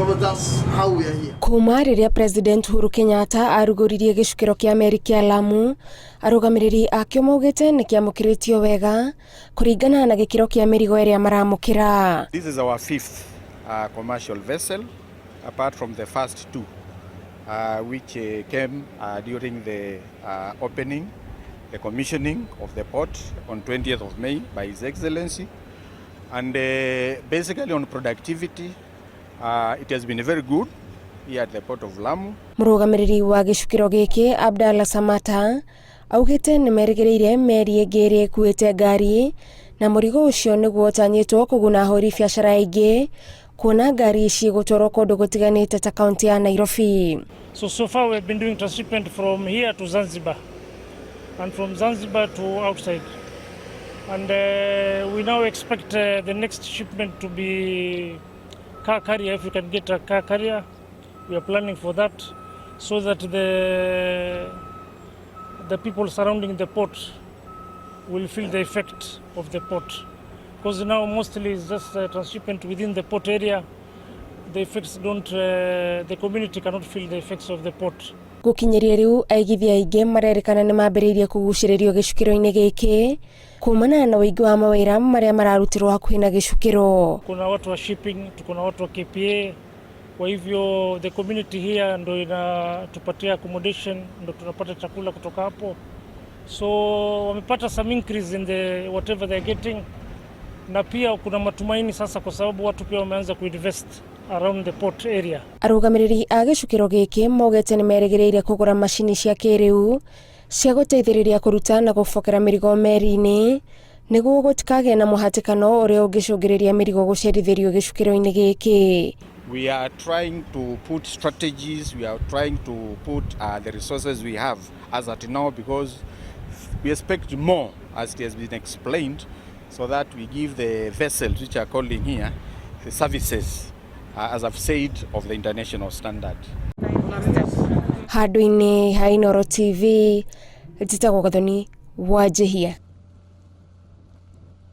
Because that's how we are here. Kuma rĩrĩa President Uhuru Kenyatta arugũririe gĩcukĩro kĩa meri kĩa Lamu, arũgamĩrĩri akĩo maugĩte nĩ kĩamũkĩrĩtio wega kũringana na gĩkĩro kĩa mĩrigo ĩrĩa maramũkĩra. This is our fifth commercial vessel, apart from the first two, which came during the opening, the commissioning of the port on 20th of May by His Excellency. And basically on productivity, it has been very good here at the port of Lamu. Mũrũgamĩrĩri wa gĩcukĩro gĩkĩ Abdalla Samata augĩte nĩ merĩgĩrĩire meri ĩngĩ ĩrĩa ĩkuĩte ngari na mũrigo ũcio nĩguo ũtanyĩtwo kũguna ahũri biacara aingĩ kuona ngari ici gũtwarwo kũndũ gũtiganĩte ta kaunti ya Nairobi. So, so far we've been doing transshipment from here to Zanzibar and from Zanzibar to outside. And we now expect the next shipment to be car carrier. If we can get a car carrier, we are planning for that so that the people surrounding the port will feel the effect of the port. Because now mostly it's just transshipment within the port area. The effects don't, the community cannot feel the effects of the port. Gũkinyĩria rĩu aigithia aingĩ marerĩkana nĩ mambĩrĩirie kũgucĩrĩrio gĩcukĩro-inĩ gĩkĩ kumana na ũingĩ wa mawĩra marĩa mararutĩrwo hakuhĩ na gĩcukĩro. Kuna watu wa shipping, tuko na watu wa KPA. Kwa hivyo the community here ndo inatupatia accommodation, ndo tunapata chakula kutoka hapo. So wamepata some increase in the whatever they're getting, na pia kuna matumaini sasa, kwa sababu watu pia wameanza kuinvest around the port area. Arũgamĩrĩri a gĩcukĩro gĩkĩ maugĩte nĩ merĩgĩrĩire kũgũra macini cia kĩrĩu cia gũteithĩrĩria kũruta na gũbokera mĩrigo meri-inĩ nĩguo gũtikagĩe na mũhatĩkano ũrĩa ũngĩcũngĩrĩria mĩrigo gũcerithĩrio gĩcukĩro-inĩ gĩkĩ. We are trying to put strategies, we are trying to put the resources we have as at now, because we expect more, as it has been explained, so that we give the vessels which are calling here the services, as I've said, of the international standard. Handũ-inĩ ha Inooro TV, njĩtagwo Gathoni Wanjihia.